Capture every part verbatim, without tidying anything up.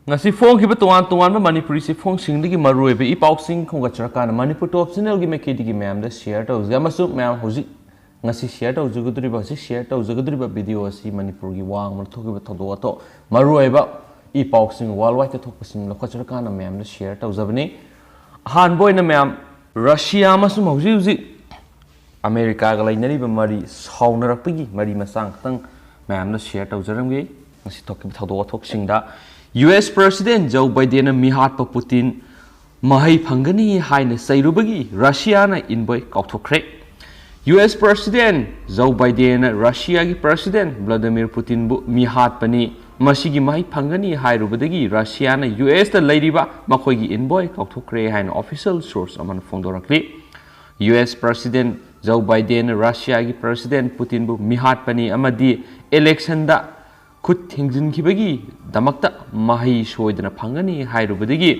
ꯉꯁꯤ ꯐꯣꯡꯈꯤꯕ ꯇꯣꯉꯥꯟ ꯇꯣꯉꯥꯟꯕ ꯃꯅꯤꯄꯨꯔꯤ ꯆꯦꯐꯣꯡꯁꯤꯡꯗꯒꯤ ꯃꯔꯨꯑꯣꯏꯕ ꯏ ꯄꯥꯎꯁꯤꯡ ꯈꯣꯝꯒꯠꯆꯔꯀꯥꯟꯗ ꯃꯅꯤꯄꯨꯔ ꯇꯣꯞ ꯆꯦꯅꯦꯜꯒꯤ ꯃꯥꯏꯀꯩꯗꯒꯤ ꯃꯌꯥꯝꯗ ꯁꯤꯌꯔ ꯇꯧꯖꯩ꯫ ꯑꯃꯁꯨꯡ ꯃꯌꯥꯝ ꯍꯧꯖꯤꯛ ꯉꯁꯤ ꯁꯤꯌꯔ ꯇꯧꯖꯒꯗꯧꯔꯤꯕ, ꯍꯧꯖꯤꯛ ꯁꯤꯌꯔ ꯇꯧꯖꯒꯗꯧꯔꯤꯕ ꯚꯤꯗꯤꯑꯣ ꯑꯁꯤ ꯃꯅꯤꯄꯨꯔꯒꯤ ꯋꯥꯡꯃꯗ ꯊꯣꯛꯈꯤꯕ ꯊꯧꯗꯣꯛ ꯋꯥꯊꯣꯛ, ꯃꯔꯨꯑꯣꯏꯕ ꯏ ꯄꯥꯎꯁꯤꯡ ꯋꯥꯔꯜ ꯋꯥꯏꯗꯇ ꯊꯣꯛꯄꯁꯤꯡ ꯂꯧꯈꯠꯆꯔꯀꯥꯟꯗ ꯃꯌꯥꯝꯗ ꯁꯤꯌꯔ ꯇꯧꯖꯕꯅꯤ꯫ ꯑꯍꯥꯟꯕ ꯑꯣꯏꯅ ꯃꯌꯥꯝ, ꯔꯁꯤꯌꯥ ꯑꯃꯁꯨꯡ ꯍꯧꯖꯤꯛ ꯍꯧꯖꯤꯛ ꯑꯃꯦꯔꯤꯀꯥꯒ ꯂꯩꯅꯔꯤꯕ ꯃꯔꯤ ꯁꯥꯎꯅꯔꯛꯄꯒꯤ ꯃꯔꯤ ꯃꯆꯥ ꯈꯛꯇꯪ ꯃꯌꯥꯝꯗ ꯁꯤꯌꯔ ꯇꯧꯖꯔꯝꯒꯦ꯫ ꯉꯁꯤ ꯊꯣꯛꯈꯤꯕ ꯊꯧꯗꯣꯛ ꯋꯥꯊꯣꯛꯁꯤꯡꯗ, ꯌꯨ ꯑꯦꯁ ꯄ꯭ꯔꯁꯤꯗꯦꯟ ꯖꯧ ꯕꯥꯏꯗꯦꯟꯅ ꯃꯤꯍꯥꯠꯄ ꯄꯨꯇꯤꯟ ꯃꯍꯩ ꯐꯪꯒꯅꯤ ꯍꯥꯏꯅ ꯆꯩꯔꯨꯕꯒꯤ ꯔꯁꯤꯌꯥꯅ ꯏꯟꯕꯣꯏ ꯀꯥꯎꯊꯣꯛꯈ꯭ꯔꯦ꯫ ꯌꯨ ꯑꯦꯁ ꯄ꯭ꯔꯁꯤꯗꯦꯟ ꯖꯧ ꯕꯥꯏꯗꯦꯟꯅ ꯔꯁꯤꯌꯥꯒꯤ ꯄ꯭ꯔꯁꯤꯗꯦꯟ ꯚ꯭ꯂꯥꯗꯤꯃꯤꯔ ꯄꯨꯇꯤꯟꯕꯨ ꯃꯤꯍꯥꯠꯄꯅꯤ, ꯃꯁꯤꯒꯤ ꯃꯍꯩ ꯐꯪꯒꯅꯤ ꯍꯥꯏꯔꯨꯕꯗꯒꯤ ꯔꯁꯤꯌꯥꯅ ꯌꯨ ꯑꯦꯁꯇ ꯂꯩꯔꯤꯕ ꯃꯈꯣꯏꯒꯤ ꯏꯟꯕꯣꯏ ꯀꯥꯎꯊꯣꯛꯈ꯭ꯔꯦ ꯍꯥꯏꯅ ꯑꯣꯐꯤꯁꯤꯌꯦꯜ ꯁꯣꯔꯁ ꯑꯃꯅ ꯐꯣꯡꯗꯣꯔꯛꯂꯤ꯫ ꯌꯨ ꯑꯦꯁ ꯄ꯭ꯔꯁꯤꯗꯦꯟ ꯖꯧ ꯕꯥꯏꯗꯦꯟꯅ ꯔꯁꯤꯌꯥꯒꯤ ꯄ꯭ꯔꯁꯤꯗꯦꯟ ꯄꯨꯇꯤꯟꯕꯨ ꯃꯤꯍꯥꯠꯄꯅꯤ ꯑꯃꯗꯤ ꯏꯂꯦꯛꯁꯟꯗ ꯈꯨꯠ ꯊꯤꯡꯖꯤꯟꯈꯤꯕꯒꯤꯗꯃꯛꯇ ꯃꯍꯩ ꯁꯣꯏꯗꯅ ꯐꯪꯒꯅꯤ ꯍꯥꯏꯔꯨꯕꯗꯒꯤ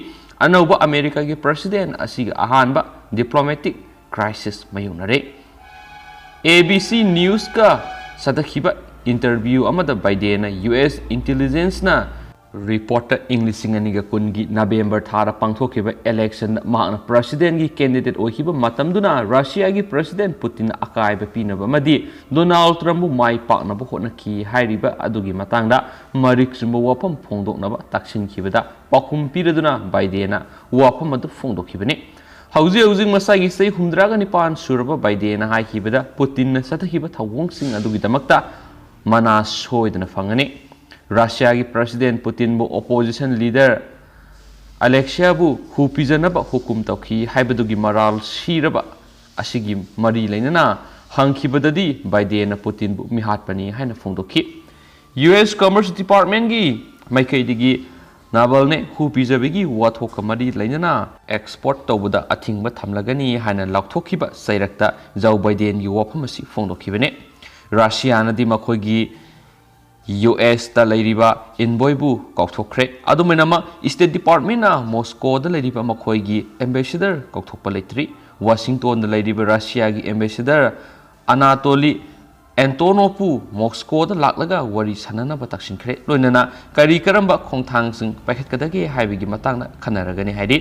ꯑꯅꯧꯕ ꯑꯃꯦꯔꯤꯀꯥꯒꯤ ꯄ꯭ꯔꯁꯤꯗꯦꯟ ꯑꯁꯤꯒ ꯑꯍꯥꯟꯕ ꯗꯤꯄ꯭ꯂꯣꯃꯦꯇꯤꯛ ꯀ꯭ꯔꯥꯏꯁꯤꯁ ꯃꯥꯌꯣꯛꯅꯔꯦ꯫ ꯑꯦ ꯕꯤ ꯁꯤ ꯅ꯭ꯌꯨꯁꯀ ꯆꯠꯊꯈꯤꯕ ꯏꯟꯇꯔꯚ꯭ꯌꯨ ꯑꯃꯗ ꯕꯥꯏꯗꯦꯟꯅ ꯌꯨ ꯑꯦꯁ ꯏꯟꯇꯦꯂꯤꯖꯦꯟꯁꯅ ꯔꯤꯄꯣꯔꯠꯇ ꯏꯪ ꯂꯤꯁꯤꯡ ꯑꯅꯤꯒ ꯀꯨꯟꯒꯤ ꯅꯕꯦꯝꯕꯔ ꯊꯥꯗ ꯄꯥꯡꯊꯣꯛꯈꯤꯕ ꯏꯂꯦꯛꯁꯟꯗ ꯃꯍꯥꯛꯅ ꯄ꯭ꯔꯁꯤꯗꯦꯟꯒꯤ ꯀꯦꯟꯗꯤꯗꯦꯠ ꯑꯣꯏꯈꯤꯕ ꯃꯇꯝꯗꯨꯅ ꯔꯁꯤꯌꯥꯒꯤ ꯄ꯭ꯔꯁꯤꯗꯦꯟ ꯄꯨꯇꯤꯟꯅ ꯑꯀꯥꯏꯕ ꯄꯤꯅꯕ ꯑꯃꯗꯤ ꯗꯣꯅꯥꯜꯗ ꯇ꯭ꯔꯝꯞꯕꯨ ꯃꯥꯏ ꯄꯥꯛꯅꯕ ꯍꯣꯠꯅꯈꯤ ꯍꯥꯏꯔꯤꯕ ꯑꯗꯨꯒꯤ ꯃꯇꯥꯡꯗ ꯃꯔꯤꯛ ꯆꯨꯝꯕ ꯋꯥꯐꯝ ꯐꯣꯡꯗꯣꯛꯅꯕ ꯇꯥꯛꯁꯤꯟꯈꯤꯕꯗ ꯄꯥꯎꯈꯨꯝ ꯄꯤꯔꯗꯨꯅ ꯕꯥꯏꯗꯦꯟꯅ ꯋꯥꯐꯝ ꯑꯗꯨ ꯐꯣꯡꯗꯣꯛꯈꯤꯕꯅꯤ꯫ ꯍꯧꯖꯤꯛ ꯍꯧꯖꯤꯛ ꯃꯁꯥꯒꯤ ꯆꯍꯤ ꯍꯨꯝꯗ꯭ꯔꯥꯒ ꯅꯤꯄꯥꯟ ꯁꯨꯔꯕ ꯕꯥꯏꯗꯦꯟꯅ ꯍꯥꯏꯈꯤꯕꯗ ꯄꯨꯇꯤꯟꯅ ꯆꯠꯊꯈꯤꯕ ꯊꯧꯑꯣꯡꯁꯤꯡ ꯑꯗꯨꯒꯤꯗꯃꯛꯇ ꯃꯅꯥ ꯁꯣꯏꯗꯅ ꯐꯪꯒꯅꯤ꯫ ꯔꯁꯤꯌꯥꯒꯤ ꯄ꯭ꯔꯁꯤꯗꯦꯟ ꯄꯨꯇꯤꯟꯕꯨ ꯑꯣꯄꯣꯖꯤꯁꯟ ꯂꯤꯗꯔ ꯑꯂꯦꯛꯁꯤꯌꯥꯕꯨ ꯍꯨ ꯄꯤꯖꯅꯕ ꯍꯨꯀꯨꯝ ꯇꯧꯈꯤ ꯍꯥꯏꯕꯗꯨꯒꯤ ꯃꯔꯥꯜ ꯁꯤꯔꯕ ꯑꯁꯤꯒꯤ ꯃꯔꯤ ꯂꯩꯅꯅ ꯍꯪꯈꯤꯕꯗꯗꯤ ꯕꯥꯏꯗꯦꯟꯅ ꯄꯨꯇꯤꯟꯕꯨ ꯃꯤꯍꯥꯠꯄꯅꯤ ꯍꯥꯏꯅ ꯐꯣꯡꯗꯣꯛꯈꯤ꯫ ꯌꯨ ꯑꯦꯁ ꯀꯃꯔꯁ ꯗꯤꯄꯥꯔꯠꯃꯦꯟꯒꯤ ꯃꯥꯏꯀꯩꯗꯒꯤ ꯅꯥꯚꯜꯅꯦ ꯍꯨ ꯄꯤꯖꯕꯒꯤ ꯋꯥꯊꯣꯛꯀ ꯃꯔꯤ ꯂꯩꯅꯅ ꯑꯦꯛꯁꯄꯣꯔꯠ ꯇꯧꯕꯗ ꯑꯊꯤꯡꯕ ꯊꯝꯂꯒꯅꯤ ꯍꯥꯏꯅ ꯂꯥꯎꯊꯣꯛꯈꯤꯕ ꯆꯩꯔꯛꯇ ꯖꯧ ꯕꯥꯏꯗꯦꯟꯒꯤ ꯋꯥꯐꯝ ꯑꯁꯤ ꯐꯣꯡꯗꯣꯛꯈꯤꯕꯅꯤ꯫ ꯔꯁꯤꯌꯥꯅꯗꯤ ꯃꯈꯣꯏꯒꯤ ꯌꯨ ꯑꯦꯁꯇ ꯂꯩꯔꯤꯕ ꯏꯟꯕꯣꯏꯕꯨ ꯀꯥꯎꯊꯣꯛꯈ꯭ꯔꯦ꯫ ꯑꯗꯨꯃꯥꯏꯅꯃꯛ ꯁ꯭ꯇꯦꯠ ꯗꯤꯄꯥꯔꯠꯃꯦꯟꯅ ꯃꯣꯁꯀꯣꯗ ꯂꯩꯔꯤꯕ ꯃꯈꯣꯏꯒꯤ ꯑꯦꯝꯕꯦꯁꯦꯗꯔ ꯀꯥꯎꯊꯣꯛꯄ ꯂꯩꯇ꯭ꯔꯤ꯫ ꯋꯥꯁꯤꯡꯇꯣꯟꯗ ꯂꯩꯔꯤꯕ ꯔꯁꯤꯌꯥꯒꯤ ꯑꯦꯝꯕꯦꯁꯦꯗꯔ ꯑꯅꯥꯇꯣꯂꯤ ꯑꯦꯟꯇꯣꯅꯣꯞꯄꯨ ꯃꯣꯁꯀꯣꯗ ꯂꯥꯛꯂꯒ ꯋꯥꯔꯤ ꯁꯥꯟꯅꯅꯕ ꯇꯛꯁꯤꯟꯈ꯭ꯔꯦ꯫ ꯂꯣꯏꯅꯅ ꯀꯔꯤ ꯀꯔꯝꯕ ꯈꯣꯡꯊꯥꯡꯁꯤꯡ ꯄꯥꯏꯈꯠꯀꯗꯒꯦ ꯍꯥꯏꯕꯒꯤ ꯃꯇꯥꯡꯗ ꯈꯟꯅꯔꯒꯅꯤ ꯍꯥꯏꯔꯤ꯫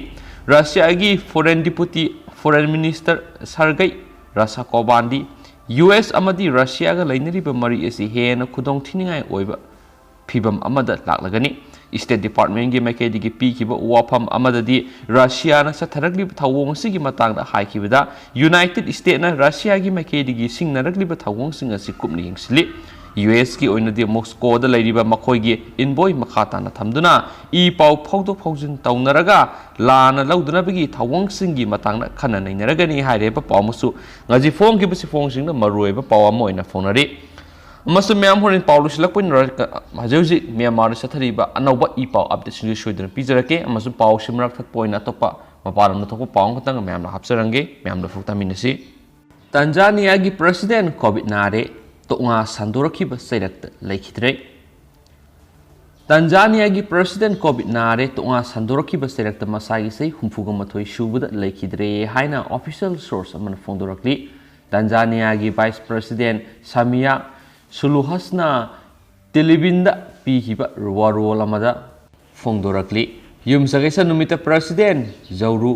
ꯔꯁꯤꯌꯥꯒꯤ foreign deputy foreign minister Sergei Ryzhakovandi U S ꯑꯃꯗꯤ ꯔꯁꯤꯌꯥꯒ ꯂꯩꯅꯔꯤꯕ ꯃꯔꯤ ꯑꯁꯤ ꯍꯦꯟꯅ ꯈꯨꯗꯣꯡꯊꯤꯅꯤꯡꯉꯥꯏ ꯑꯣꯏꯕ ꯐꯤꯚꯝ ꯑꯃꯗ ꯂꯥꯛꯂꯒꯅꯤ꯫ State Department ꯀꯤ ꯃꯥꯏꯀꯩꯗꯒꯤ ꯄꯤꯈꯤꯕ ꯋꯥꯐꯝ ꯑꯃꯗꯗꯤ ꯔꯁꯤꯌꯥꯅ ꯆꯠꯊꯔꯛꯂꯤꯕ ꯊꯧꯑꯣꯡ ꯑꯁꯤꯒꯤ ꯃꯇꯥꯡꯗ ꯍꯥꯏꯈꯤꯕꯗ, United States ꯅ ꯔꯁꯤꯌꯥꯒꯤ ꯃꯥꯏꯀꯩꯗꯒꯤ ꯁꯤꯡꯅꯔꯛꯂꯤꯕ ꯊꯧꯑꯣꯡꯁꯤꯡ ꯑꯁꯤ ꯀꯨꯞꯅ ꯌꯦꯡꯁꯤꯜꯂꯤ꯫ ꯌꯨ ꯑꯦꯁ ꯀꯤ ꯑꯣꯏꯅꯗꯤ ꯃꯣꯁꯀꯣꯗ ꯂꯩꯔꯤꯕ ꯃꯈꯣꯏꯒꯤ envoy ꯃꯈꯥ ꯇꯥꯅ ꯊꯝꯗꯨꯅ ꯏ ꯄꯥꯎ ꯐꯥꯎꯗꯣꯛ ꯐꯥꯎꯖꯤꯟ ꯇꯧꯅꯔꯒ ꯂꯥꯟꯅ ꯂꯧꯗꯅꯕꯒꯤ ꯊꯧꯑꯣꯡꯁꯤꯡꯒꯤ ꯃꯇꯥꯡꯗ ꯈꯟꯅ ꯅꯩꯅꯔꯒꯅꯤ ꯍꯥꯏꯔꯤꯕ ꯄꯥꯎ ꯑꯃꯁꯨ ꯉꯁꯤ ꯐꯣꯡꯈꯤꯕꯁꯤ ꯐꯣꯡꯁꯤꯡꯗ ꯃꯔꯨꯑꯣꯏꯕ ꯄꯥꯎ ꯑꯃ ꯑꯣꯏꯅ ꯐꯣꯡꯅꯔꯤ꯫ ꯑꯃꯁꯨꯡ ꯃꯌꯥꯝ, ꯍꯣꯔꯦꯟ ꯄꯥꯎ ꯂꯣꯏꯁꯤꯜꯂꯛꯄ ꯑꯣꯏꯅ ꯍꯧꯖꯤꯛ ꯍꯧꯖꯤꯛ ꯃ꯭ꯌꯥꯟꯃꯥꯔꯗ ꯆꯠꯊꯔꯤꯕ ꯑꯅꯧꯕ ꯏ ꯄꯥꯎ update ꯁꯤꯡꯁꯨ ꯁꯣꯏꯗꯅ ꯄꯤꯖꯔꯛꯀꯦ꯫ ꯑꯃꯁꯨꯡ ꯄꯥꯎꯁꯤ ꯃꯔꯛ ꯊꯠꯄ ꯑꯣꯏꯅ ꯑꯇꯣꯞꯄ ꯃꯄꯥꯟ ꯂꯝꯗ ꯊꯣꯛꯄ ꯄꯥꯎ ꯑꯃꯈꯛꯇꯪ ꯃꯌꯥꯝꯅ ꯍꯥꯞꯆꯔꯝꯒꯦ꯫ ꯃꯌꯥꯝꯅ ꯐꯥꯎ ꯇꯥꯃꯤꯟꯅꯁꯤ꯫ ꯇꯥꯟꯖꯥꯅꯤꯌꯥꯒꯤ president COVID ꯅꯥꯔꯦ, ꯇꯣꯉꯥ ꯁꯟꯗꯣꯔꯛꯈꯤꯕ ꯆꯩꯔꯛꯇ ꯂꯩꯈꯤꯗ꯭ꯔꯦ꯫ ꯇꯥꯟꯖꯥꯅꯤꯌꯥꯒꯤ president COVID ꯅꯥꯔꯦ, ꯇꯣꯉꯥ ꯁꯟꯗꯣꯔꯛꯈꯤꯕ ꯆꯩꯔꯛꯇ ꯃꯁꯥꯒꯤ ꯆꯍꯤ ꯍꯨꯝꯐꯨꯒ ꯃꯥꯊꯣꯏ ꯁꯨꯕꯗ ꯂꯩꯈꯤꯗ꯭ꯔꯦ ꯍꯥꯏꯅ official source ꯑꯃꯅ ꯐꯣꯡꯗꯣꯔꯛꯂꯤ꯫ ꯇꯥꯟꯖꯥꯅꯤꯌꯥꯒꯤ vice president ꯁꯥꯃꯤꯌꯥ ꯁꯨꯂꯨꯍꯁꯅ ꯇꯦꯂꯤꯚꯤꯖꯟꯗ ꯄꯤꯈꯤꯕ ꯋꯥꯔꯣꯜ ꯑꯃꯗ ꯐꯣꯡꯗꯣꯔꯛꯂꯤ꯫ ꯌꯨꯝꯁꯀꯩꯁ ꯅꯨꯃꯤꯠꯇ president ꯖꯧꯔꯨ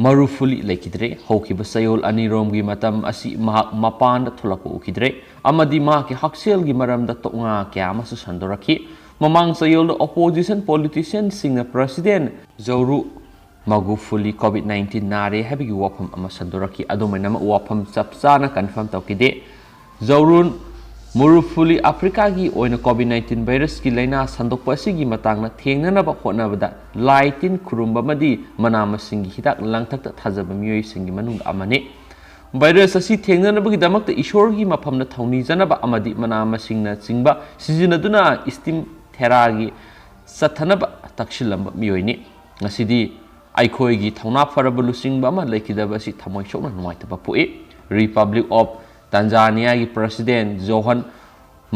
ꯃꯔꯨꯐꯨꯂꯤ ꯂꯩꯈꯤꯗ꯭ꯔꯦ꯫ ꯍꯧꯈꯤꯕ ꯆꯌꯣꯜ ꯑꯅꯤꯔꯣꯝꯒꯤ ꯃꯇꯝ ꯑꯁꯤ ꯃꯍꯥꯛ ꯃꯄꯥꯟꯗ ꯊꯣꯛꯂꯛꯄ ꯎꯈꯤꯗ꯭ꯔꯦ ꯑꯃꯗꯤ ꯃꯍꯥꯛꯀꯤ ꯍꯛꯁꯦꯜꯒꯤ ꯃꯔꯝꯗ ꯇꯣꯛꯉꯥ ꯀꯌꯥ ꯑꯃꯁꯨ ꯁꯟꯗꯣꯔꯛꯈꯤ꯫ ꯃꯃꯥꯡ ꯆꯌꯣꯜꯗ opposition politician ꯁꯤꯡꯅ president ꯖꯧꯔꯨ ꯃꯒꯨꯐꯨꯂꯤ COVID nineteen ꯅꯥꯔꯦ ꯍꯥꯏꯕꯒꯤ ꯋꯥꯐꯝ ꯑꯃ ꯁꯟꯗꯣꯔꯛꯈꯤ꯫ ꯑꯗꯨꯝ ꯑꯣꯏꯅꯃꯛ, ꯋꯥꯐꯝ ꯆꯞ ꯆꯥꯅ confirm ꯇꯧꯈꯤꯗꯦ꯫ ꯖꯧꯔꯨꯟ ꯃꯨꯔꯨꯐꯨꯂꯤ ꯑꯐ꯭ꯔꯤꯀꯥꯒꯤ ꯑꯣꯏꯅ COVID nineteen virus ꯀꯤ ꯂꯥꯏꯅꯥ ꯁꯟꯗꯣꯛꯄ ꯑꯁꯤꯒꯤ ꯃꯇꯥꯡꯗ ꯊꯦꯡꯅꯅꯕ ꯍꯣꯠꯅꯕꯗ ꯂꯥꯏ ꯇꯤꯟ ꯈꯨꯔꯨꯝꯕ ꯑꯃꯗꯤ ꯃꯅꯥ ꯃꯁꯤꯡꯒꯤ ꯍꯤꯗꯥꯛ ꯂꯥꯡꯊꯛꯇ ꯊꯥꯖꯕ ꯃꯤꯑꯣꯏꯁꯤꯡꯒꯤ ꯃꯅꯨꯡꯗ ꯑꯃꯅꯤ꯫ Virus ꯑꯁꯤ ꯊꯦꯡꯅꯅꯕꯒꯤꯗꯃꯛꯇ ꯏꯁꯣꯔꯒꯤ ꯃꯐꯝꯗ ꯊꯧꯅꯤꯖꯅꯕ ꯑꯃꯗꯤ ꯃꯅꯥ ꯃꯁꯤꯡꯅꯆꯤꯡꯕ ꯁꯤꯖꯤꯟꯅꯗꯨꯅ ꯏꯁꯇꯤꯝ ꯊꯦꯔꯥꯒꯤ ꯆꯠꯊꯅꯕ ꯇꯛꯁꯤꯜꯂꯝꯕ ꯃꯤꯑꯣꯏꯅꯤ꯫ ꯉꯁꯤꯗꯤ ꯑꯩꯈꯣꯏꯒꯤ ꯊꯧꯅꯥ ꯐꯔꯕ ꯂꯨꯆꯤꯡꯕ ꯑꯃ ꯂꯩꯈꯤꯗꯕ ꯑꯁꯤ ꯊꯃꯣꯏ ꯁꯣꯛꯅ ꯅꯨꯡꯉꯥꯏꯇꯕ ꯄꯣꯛꯏ꯫ Republic of Tanzania ꯒꯤ president ꯖꯣꯍꯟ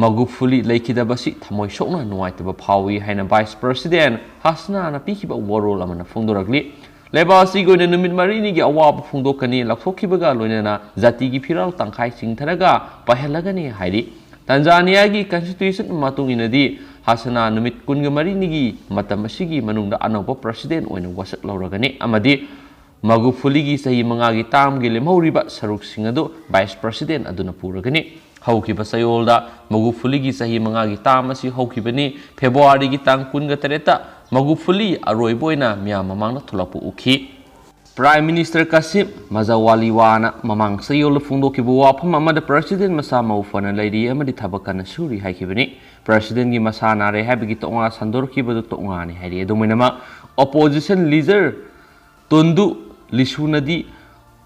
ꯃꯒꯨꯐꯨꯂꯤ ꯂꯩꯈꯤꯗꯕ ꯑꯁꯤ ꯊꯃꯣꯏ ꯁꯣꯛꯅ ꯅꯨꯡꯉꯥꯏꯇꯕ ꯐꯥꯎꯏ ꯍꯥꯏꯅ vice president ꯍꯁꯅꯥꯅ ꯄꯤꯈꯤꯕ ꯋꯥꯔꯣꯜ ꯑꯃꯅ ꯐꯣꯡꯗꯣꯔꯛꯂꯤ꯫ ꯂꯩꯕꯥꯛ ꯑꯁꯤꯒꯤ ꯑꯣꯏꯅ ꯅꯨꯃꯤꯠ ꯃꯔꯤꯅꯤꯒꯤ ꯑꯋꯥꯕ ꯐꯣꯡꯗꯣꯛꯀꯅꯤ, ꯂꯥꯎꯊꯣꯛꯈꯤꯕꯒ ꯂꯣꯏꯅꯅ ꯖꯥꯇꯤꯒꯤ ꯐꯤꯔꯥꯜ ꯇꯪꯈꯥꯏ ꯆꯤꯡꯊꯔꯒ ꯄꯥꯏꯍꯜꯂꯒꯅꯤ ꯍꯥꯏꯔꯤ꯫ ꯇꯟꯖꯥꯅꯤꯌꯥꯒꯤ constitution ꯃꯇꯨꯡ ꯏꯟꯅꯗꯤ ꯍꯥꯁꯅꯥ ꯅꯨꯃꯤꯠ ꯀꯨꯟꯒ ꯃꯔꯤꯅꯤꯒꯤ ꯃꯇꯝ ꯑꯁꯤꯒꯤ ꯃꯅꯨꯡꯗ ꯑꯅꯧꯕ president ꯑꯣꯏꯅ ꯋꯥꯁꯛ ꯂꯧꯔꯒꯅꯤ ꯑꯃꯗꯤ ꯃꯒꯨꯐꯨꯂꯤꯒꯤ ꯆꯍꯤ ꯃꯉꯥꯒꯤ termꯒꯤ ꯂꯦꯝꯍꯧꯔꯤꯕ ꯁꯔꯨꯛꯁꯤꯡ ꯑꯗꯨ vice president ꯑꯗꯨꯅ ꯄꯨꯔꯒꯅꯤ꯫ ꯍꯧꯈꯤꯕ ꯆꯌꯣꯜꯗ ꯃꯒꯨꯐꯨꯂꯤꯒꯤ ꯆꯍꯤ ꯃꯉꯥꯒꯤ term ꯑꯁꯤ ꯍꯧꯈꯤꯕꯅꯤ꯫ ꯐꯦꯕ꯭ꯔꯨꯋꯥꯔꯤꯒꯤ ꯇꯥꯡ ꯀꯨꯟꯒ ꯇꯔꯦꯠꯇ ꯃꯒꯨꯐꯨꯂꯤ ꯑꯔꯣꯏꯕ ꯑꯣꯏꯅ ꯃꯤꯌꯥꯝ ꯃꯃꯥꯡꯗ ꯊꯣꯛꯂꯛꯄ ꯎꯈꯤ꯫ Prime Minister ꯀꯥꯁꯤꯝ ꯃꯖꯥꯋꯥꯂꯤꯋꯥꯅ ꯃꯃꯥꯡ ꯆꯌꯣꯜꯗ ꯐꯣꯡꯗꯣꯛꯈꯤꯕ ꯋꯥꯐꯝ ꯑꯃꯗ president ꯃꯁꯥ ꯃꯎ ꯐꯅ ꯂꯩꯔꯤ ꯑꯃꯗꯤ ꯊꯕꯛ ꯀꯟꯅ ꯁꯨꯔꯤ ꯍꯥꯏꯈꯤꯕꯅꯤ꯫ Presidentꯒꯤ ꯃꯁꯥ ꯅꯥꯔꯦ ꯍꯥꯏꯕꯒꯤ ꯇꯣꯛꯉꯥ ꯁꯟꯗꯣꯔꯛꯈꯤꯕꯗꯨ ꯇꯣꯛꯉꯥꯅꯤ ꯍꯥꯏꯔꯤ꯫ ꯑꯗꯨꯝ ꯑꯣꯏꯅꯃꯛ, opposition leader ꯇꯣꯟꯗꯨ ꯂꯤꯁꯨꯅꯗꯤ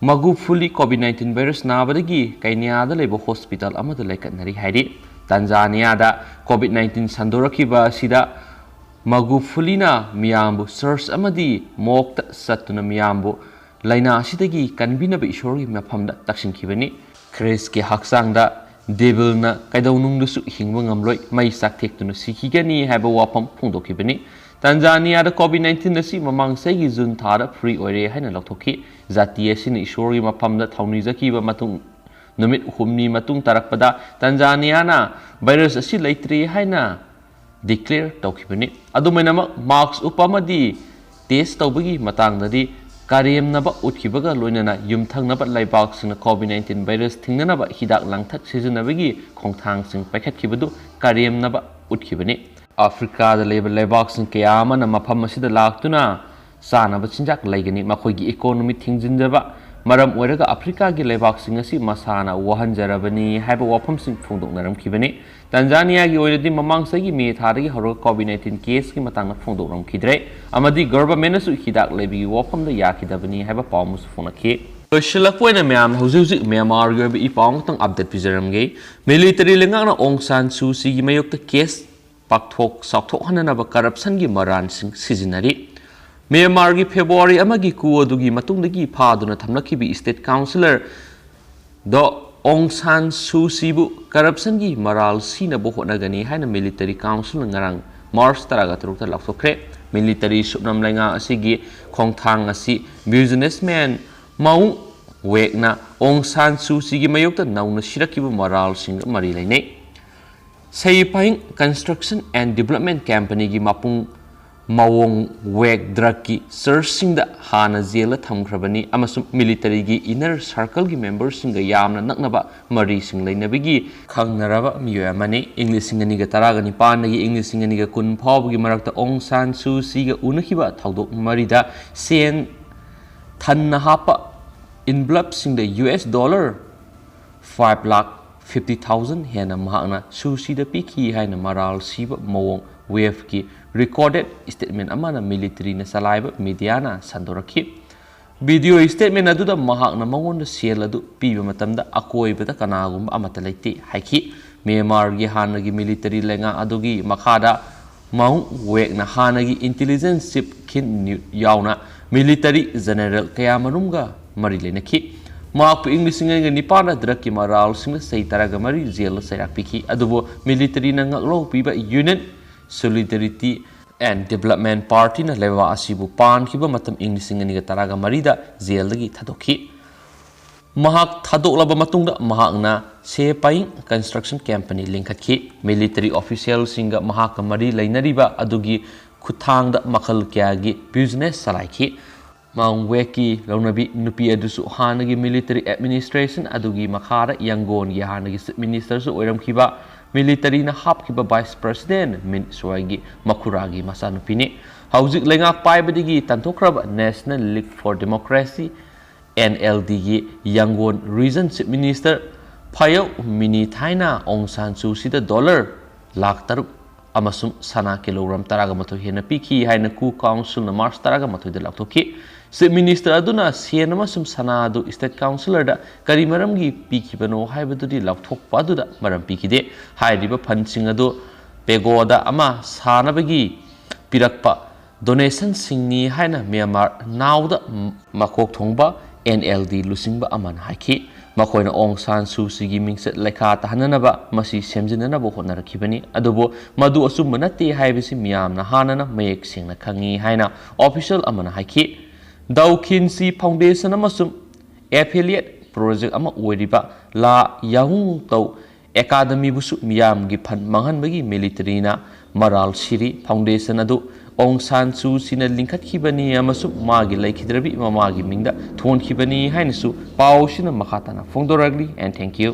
ꯃꯒꯨꯐꯨꯂꯤ COVID nineteen virus ꯅꯥꯕꯗꯒꯤ ꯀꯩꯅꯤꯌꯥꯗ ꯂꯩꯕ hospital ꯑꯃꯗ ꯂꯩꯈꯠꯅꯔꯤ ꯍꯥꯏꯔꯤ꯫ ꯇꯟꯖꯥꯅꯤꯌꯥꯗ COVID nineteen ꯁꯟꯗꯣꯔꯛꯈꯤꯕ ꯑꯁꯤꯗ ꯃꯒꯨꯐꯨꯂꯤꯅ ꯃꯤꯌꯥꯝꯕꯨ church ꯑꯃꯗꯤ mosqueꯇ ꯆꯠꯇꯨꯅ ꯃꯤꯌꯥꯝꯕꯨ ꯂꯥꯏꯅꯥ ꯑꯁꯤꯗꯒꯤ ꯀꯟꯕꯤꯅꯕ ꯏꯁꯣꯔꯒꯤ ꯃꯐꯝꯗ ꯇꯛꯁꯤꯟꯈꯤꯕꯅꯤ꯫ ꯈ꯭ꯔꯤꯁꯀꯤ ꯍꯛꯆꯥꯡꯗ devilꯅ ꯀꯩꯗꯧꯅꯨꯡꯗꯁꯨ ꯍꯤꯡꯕ ꯉꯝꯂꯣꯏ, ꯃꯩ ꯆꯥꯛꯊꯦꯛꯇꯨꯅ ꯁꯤꯈꯤꯒꯅꯤ ꯍꯥꯏꯕ ꯋꯥꯐꯝ ꯐꯣꯡꯗꯣꯛꯈꯤꯕꯅꯤ꯫ ꯇꯟꯖꯥꯅꯤꯌꯥꯗ COVID nineteen ꯑꯁꯤ ꯃꯃꯥꯡ ꯆꯍꯤꯒꯤ ꯖꯨꯟ ꯊꯥꯗ free ꯑꯣꯏꯔꯦ ꯍꯥꯏꯅ ꯂꯥꯎꯊꯣꯛꯈꯤ꯫ ꯖꯥꯇꯤ ꯑꯁꯤꯅ ꯏꯁꯣꯔꯒꯤ ꯃꯐꯝꯗ ꯊꯧꯅꯤꯖꯈꯤꯕ ꯃꯇꯨꯡ ꯅꯨꯃꯤꯠ ꯍꯨꯝꯅꯤ ꯃꯇꯨꯡ ꯇꯥꯔꯛꯄꯗ ꯇꯟꯖꯥꯅꯤꯌꯥꯅ virus ꯑꯁꯤ ꯂꯩꯇ꯭ꯔꯦ ꯍꯥꯏꯅ declare ꯇꯧꯈꯤꯕꯅꯤ꯫ ꯑꯗꯨꯝ ꯑꯣꯏꯅꯃꯛ, mask ꯎꯞꯄ ꯑꯃꯗꯤ test ꯇꯧꯕꯒꯤ ꯃꯇꯥꯡꯗꯗꯤ ꯀꯔꯦꯝꯅꯕ ꯎꯠꯈꯤꯕꯒ ꯂꯣꯏꯅꯅ ꯌꯨꯝꯊꯪꯅꯕ ꯂꯩꯕꯥꯛꯁꯤꯡꯅ COVID nineteen virus ꯊꯤꯡꯅꯅꯕ ꯍꯤꯗꯥꯛ ꯂꯥꯡꯊꯛ ꯁꯤꯖꯤꯟꯅꯕꯒꯤ ꯈꯣꯡꯊꯥꯡꯁꯤꯡ ꯄꯥꯏꯈꯠꯈꯤꯕꯗꯨ ꯀꯔꯦꯝꯅꯕ ꯎꯠꯈꯤꯕꯅꯤ꯫ ꯑꯐ꯭ꯔꯤꯀꯥꯗ ꯂꯩꯕ ꯂꯩꯕꯥꯛꯁꯤꯡ ꯀꯌꯥ ꯑꯃꯅ ꯃꯐꯝ ꯑꯁꯤꯗ ꯂꯥꯛꯇꯨꯅ ꯆꯥꯅꯕ ꯆꯤꯟꯖꯥꯛ ꯂꯩꯒꯅꯤ꯫ ꯃꯈꯣꯏꯒꯤ economy ꯊꯤꯡꯖꯤꯟꯖꯕ ꯃꯔꯝ ꯑꯣꯏꯔꯒ ꯑꯐ꯭ꯔꯤꯀꯥꯒꯤ ꯂꯩꯕꯥꯛꯁꯤꯡ ꯑꯁꯤ ꯃꯁꯥꯅ ꯋꯥꯍꯟꯖꯔꯕꯅꯤ ꯍꯥꯏꯕ ꯋꯥꯐꯝꯁꯤꯡ ꯐꯣꯡꯗꯣꯛꯅꯔꯝꯈꯤꯕꯅꯤ꯫ ꯇꯟꯖꯥꯅꯤꯌꯥꯒꯤ ꯑꯣꯏꯅꯗꯤ ꯃꯃꯥꯡ ꯆꯍꯤꯒꯤ ꯃꯦ ꯊꯥꯗꯒꯤ ꯍꯧꯔꯒ COVID nineteen caseꯀꯤ ꯃꯇꯥꯡꯗ ꯐꯣꯡꯗꯣꯛꯂꯝꯈꯤꯗ꯭ꯔꯦ ꯑꯃꯗꯤ governmentꯅꯁꯨ ꯍꯤꯗꯥꯛ ꯂꯩꯕꯒꯤ ꯋꯥꯐꯝꯗ ꯌꯥꯈꯤꯗꯕꯅꯤ ꯍꯥꯏꯕ ꯄꯥꯎ ꯑꯃꯁꯨ ꯐꯣꯡꯂꯛꯈꯤ꯫ ꯂꯣꯏꯁꯤꯜꯂꯛꯄ ꯑꯣꯏꯅ ꯃꯌꯥꯝꯅ ꯍꯧꯖꯤꯛ ꯍꯧꯖꯤꯛ ꯃ꯭ꯌꯥꯟꯃꯥꯔꯒꯤ ꯑꯣꯏꯕ ꯏ ꯄꯥꯎ ꯑꯃꯈꯛꯇꯪ update ꯄꯤꯖꯔꯝꯒꯦ꯫ Military ꯂꯩꯉꯥꯛꯅ ꯑꯣꯡ ꯁꯥꯟ ꯁꯨ ꯆꯤꯒꯤ ꯃꯥꯌꯣꯛꯇ case ꯄꯥꯛꯊꯣꯛ ꯆꯥꯎꯊꯣꯛꯍꯟꯅꯅꯕ corruptionꯒꯤ ꯃꯔꯥꯟꯁꯤꯡ ꯁꯤꯖꯤꯟꯅꯔꯤ꯫ ꯃ꯭ꯌꯥꯟꯃꯥꯔꯒꯤ ꯐꯦꯕ꯭ꯔꯨꯋꯥꯔꯤ ꯑꯃꯒꯤ coup ꯑꯗꯨꯒꯤ ꯃꯇꯨꯡꯗꯒꯤ ꯐꯥꯗꯨꯅ ꯊꯝꯂꯛꯈꯤꯕ state councillor ꯗꯣ ꯑꯣꯡ ꯁꯥꯟ ꯁꯨ ꯆꯤꯕꯨ corruptionꯒꯤ ꯃꯔꯥꯜ ꯁꯤꯅꯕ ꯍꯣꯠꯅꯒꯅꯤ ꯍꯥꯏꯅ military councilꯅ ꯉꯔꯥꯡ ꯃꯥꯔꯆ ꯇꯔꯥꯒ ꯇꯔꯨꯛꯇ ꯂꯥꯎꯊꯣꯛꯈ꯭ꯔꯦ꯫ Military ꯁꯨꯞꯅꯝ ꯂꯩꯉꯥꯛ ꯑꯁꯤꯒꯤ ꯈꯣꯡꯊꯥꯡ ꯑꯁꯤ businessman ꯃꯥꯎ ꯋꯦꯛꯅ ꯑꯣꯡ ꯁꯥꯟ ꯁꯨ ꯆꯤꯒꯤ ꯃꯥꯌꯣꯛꯇ ꯅꯧꯅ ꯁꯤꯔꯛꯈꯤꯕ ꯃꯔꯥꯜꯁꯤꯡꯒ ꯃꯔꯤ ꯂꯩꯅꯩ꯫ ꯁꯩ ꯄꯥꯏꯡ Construction and Development Companyꯒꯤ ꯃꯄꯨꯡ ꯃꯥꯋꯣꯡ ꯋꯦꯛ ꯗ꯭ꯔꯛꯀꯤ ꯆꯔꯆꯁꯤꯡꯗ ꯍꯥꯟꯅ ꯖꯦꯜꯗ ꯊꯝꯈ꯭ꯔꯕꯅꯤ ꯑꯃꯁꯨꯡ militaryꯒꯤ inner circleꯒꯤ memberꯁꯤꯡꯒ ꯌꯥꯝꯅ ꯅꯛꯅꯕ ꯃꯔꯤꯁꯤꯡ ꯂꯩꯅꯕꯒꯤ ꯈꯪꯅꯔꯕ ꯃꯤꯑꯣꯏ ꯑꯃꯅꯤ꯫ ꯏꯪ ꯂꯤꯁꯤꯡ ꯑꯅꯤꯒ ꯇꯔꯥꯒ ꯅꯤꯄꯥꯟꯗꯒꯤ ꯏꯪ ꯂꯤꯁꯤꯡ ꯑꯅꯤꯒ ꯀꯨꯟ ꯐꯥꯎꯕꯒꯤ ꯃꯔꯛꯇ ꯑꯣꯡ ꯁꯥꯟ ꯁꯨ ꯆꯤꯒ ꯎꯅꯈꯤꯕ ꯊꯧꯗꯣꯛ ꯃꯔꯤꯗ ꯁꯦꯟ ꯊꯟꯅ ꯍꯥꯞꯄ envelopeꯁꯤꯡꯗ U S dollar five lakh fifty thousand ꯍꯦꯟꯅ ꯃꯍꯥꯛꯅ ꯁꯨ ꯆꯤꯗ ꯄꯤꯈꯤ ꯍꯥꯏꯅ ꯃꯔꯥꯜ ꯁꯤꯕ ꯃꯑꯣꯡ ꯋꯦꯐꯀꯤ recorded statement ꯑꯃꯅ militaryꯅ ꯆꯂꯥꯏꯕ mediaꯅ ꯁꯟꯗꯣꯔꯛꯈꯤ꯫ Video statement ꯑꯗꯨꯗ ꯃꯍꯥꯛꯅ ꯃꯉꯣꯟꯗ ꯁꯦꯜ ꯑꯗꯨ ꯄꯤꯕ ꯃꯇꯝꯗ ꯑꯀꯣꯏꯕꯗ ꯀꯅꯥꯒꯨꯝꯕ ꯑꯃꯠꯇ ꯂꯩꯇꯦ ꯍꯥꯏꯈꯤ꯫ ꯃ꯭ꯌꯥꯟꯃꯥꯔꯒꯤ ꯍꯥꯟꯅꯒꯤ military ꯂꯩꯉꯥꯛ ꯑꯗꯨꯒꯤ ꯃꯈꯥꯗ ꯃꯥꯎ ꯋꯦꯛꯅ ꯍꯥꯟꯅꯒꯤ intelligence chief ꯈꯤꯟ ꯅ꯭ꯌꯨꯠ ꯌꯥꯎꯅ military general ꯀꯌꯥꯃꯔꯨꯝꯒ ꯃꯔꯤ ꯂꯩꯅꯈꯤ꯫ ꯃꯍꯥꯛꯄꯨ ꯏꯪ ꯂꯤꯁꯤꯡ ꯑꯅꯤꯒ ꯅꯤꯄꯥꯟꯗ ꯗ꯭ꯔꯛꯀꯤ ꯃꯔꯥꯜꯁꯤꯡꯅ ꯆꯍꯤ ꯇꯔꯥꯒ ꯃꯔꯤ ꯖꯦꯜꯗ ꯆꯩꯔꯥꯛ ꯄꯤꯈꯤ꯫ ꯑꯗꯨꯕꯨ militaryꯅ ꯉꯥꯛꯂꯧ ꯄꯤꯕ Union Solidarity and Development Partyꯅ ꯂꯩꯕꯥꯛ ꯑꯁꯤꯕꯨ ꯄꯥꯟꯈꯤꯕ ꯃꯇꯝ ꯏꯪ ꯂꯤꯁꯤꯡ ꯑꯅꯤꯒ ꯇꯔꯥꯒ ꯃꯔꯤꯗ ꯖꯦꯜꯗꯒꯤ ꯊꯥꯗꯣꯛꯈꯤ꯫ ꯃꯍꯥꯛ ꯊꯥꯗꯣꯛꯂꯕ ꯃꯇꯨꯡꯗ ꯃꯍꯥꯛꯅ ꯁꯦ ꯄꯥꯏꯡ Construction Company ꯂꯤꯡꯈꯠꯈꯤ꯫ Military officialꯁꯤꯡꯒ ꯃꯍꯥꯛꯀ ꯃꯔꯤ ꯂꯩꯅꯔꯤꯕ ꯑꯗꯨꯒꯤ ꯈꯨꯠꯊꯥꯡꯗ ꯃꯈꯜ ꯀꯌꯥꯒꯤ business ꯆꯂꯥꯏꯈꯤ꯫ ꯃꯥꯎ ꯋꯦꯛꯀꯤ ꯂꯧꯅꯕꯤ ꯅꯨꯄꯤ ꯑꯗꯨꯁꯨ ꯍꯥꯟꯅꯒꯤ military administration ꯑꯗꯨꯒꯤ ꯃꯈꯥꯗ ꯌꯪꯒꯣꯟꯒꯤ ꯍꯥꯟꯅꯒꯤ chief ministerꯁꯨ ꯑꯣꯏꯔꯝꯈꯤꯕ, militaryꯅ ꯍꯥꯞꯈꯤꯕ vice president ꯃꯤꯟ ꯁ꯭ꯋꯥꯏꯒꯤ ꯃꯈꯨꯔꯥꯒꯤ ꯃꯆꯥꯅꯨꯄꯤꯅꯤ꯫ ꯍꯧꯖꯤꯛ ꯂꯩꯉꯥꯛ ꯄꯥꯏꯕꯗꯒꯤ ꯇꯥꯟꯊꯣꯛꯈ꯭ꯔꯕ National League for Democracy, NLDꯒꯤ ꯌꯪꯒꯣꯟ region chief minister ꯐꯥꯌꯧ ꯃꯤꯅꯤ ꯊꯥꯏꯅ ꯑꯣꯡ ꯁꯥꯟ ꯁꯨ ꯆꯤꯗ dollar ꯂꯥꯈ ꯇꯔꯨꯛ ꯑꯃꯁꯨꯡ ꯁꯅꯥ ꯀꯤꯂꯣꯒ꯭ꯔꯥꯝ ꯇꯔꯥꯒ ꯃꯥꯊꯣꯏ ꯍꯦꯟꯅ ꯄꯤꯈꯤ ꯍꯥꯏꯅ ꯀꯨ councilꯅ March ꯇꯔꯥꯒ ꯃꯥꯊꯣꯏꯗ ꯂꯥꯎꯊꯣꯛꯈꯤ꯫ Chief minister ꯑꯗꯨꯅ ꯁꯦꯟ ꯑꯃꯁꯨꯡ ꯁꯅꯥ ꯑꯗꯨ state councillorꯗ ꯀꯔꯤ ꯃꯔꯝꯒꯤ ꯄꯤꯈꯤꯕꯅꯣ ꯍꯥꯏꯕꯗꯨꯗꯤ ꯂꯥꯎꯊꯣꯛꯄ ꯑꯗꯨꯗ ꯃꯔꯝ ꯄꯤꯈꯤꯗꯦ꯫ ꯍꯥꯏꯔꯤꯕ fundꯁꯤꯡ ꯑꯗꯨ pagoda ꯑꯃ ꯁꯥꯅꯕꯒꯤ ꯄꯤꯔꯛꯄ donationꯁꯤꯡꯅꯤ ꯍꯥꯏꯅ ꯃ꯭ꯌꯥꯟꯃꯥꯔ ꯅꯥꯎꯗ ꯃꯀꯣꯛ ꯊꯣꯡꯕ NLD ꯂꯨꯆꯤꯡꯕ ꯑꯃꯅ ꯍꯥꯏꯈꯤ꯫ ꯃꯈꯣꯏꯅ ꯑꯣꯡ ꯁꯥꯟ ꯁꯨ ꯆꯤꯒꯤ ꯃꯤꯡꯆꯠ ꯂꯩꯈꯥ ꯇꯥꯍꯟꯅꯅꯕ ꯃꯁꯤ ꯁꯦꯝꯖꯤꯟꯅꯅꯕ ꯍꯣꯠꯅꯔꯛꯈꯤꯕꯅꯤ, ꯑꯗꯨꯕꯨ ꯃꯗꯨ ꯑꯆꯨꯝꯕ ꯅꯠꯇꯦ ꯍꯥꯏꯕꯁꯤ ꯃꯤꯌꯥꯝꯅ ꯍꯥꯟꯅꯅ ꯃꯌꯦꯛ ꯁꯦꯡꯅ ꯈꯪꯏ ꯍꯥꯏꯅ ꯑꯣꯐꯤꯁꯤꯌꯦꯜ ꯑꯃꯅ ꯍꯥꯏꯈꯤ꯫ ꯗꯧ ꯈꯤꯟ ꯁꯤ ꯐꯥꯎꯟꯗꯦꯁꯟ ꯑꯃꯁꯨꯡ ꯑꯦꯐꯤꯂꯤꯌꯦꯠ ꯄ꯭ꯔꯣꯖꯦꯛ ꯑꯃ ꯑꯣꯏꯔꯤꯕ ꯂꯥ ꯌꯥꯍꯨꯡ ꯇꯧ ꯑꯦꯀꯥꯗꯃꯤꯕꯨꯁꯨ ꯃꯤꯌꯥꯝꯒꯤ ꯐꯟ ꯃꯥꯡꯍꯟꯕꯒꯤ ꯃꯤꯂꯤꯇꯔꯤꯅ ꯃꯔꯥꯜ ꯁꯤꯔꯤ꯫ ꯐꯥꯎꯟꯗꯦꯁꯟ ꯑꯗꯨ ꯑꯣꯡ ꯁꯥꯟ ꯁꯨ ꯆꯤꯅ ꯂꯤꯡꯈꯠꯈꯤꯕꯅꯤ ꯑꯃꯁꯨꯡ ꯃꯥꯒꯤ ꯂꯩꯈꯤꯗ꯭ꯔꯕꯤ ꯃꯃꯥꯒꯤ ꯃꯤꯡꯗ ꯊꯣꯟꯈꯤꯕꯅꯤ ꯍꯥꯏꯅꯁꯨ ꯄꯥꯎ ꯑꯁꯤꯅ ꯃꯈꯥ ꯇꯥꯅ ꯐꯣꯡꯗꯣꯔꯛꯂꯤ꯫ And thank you꯫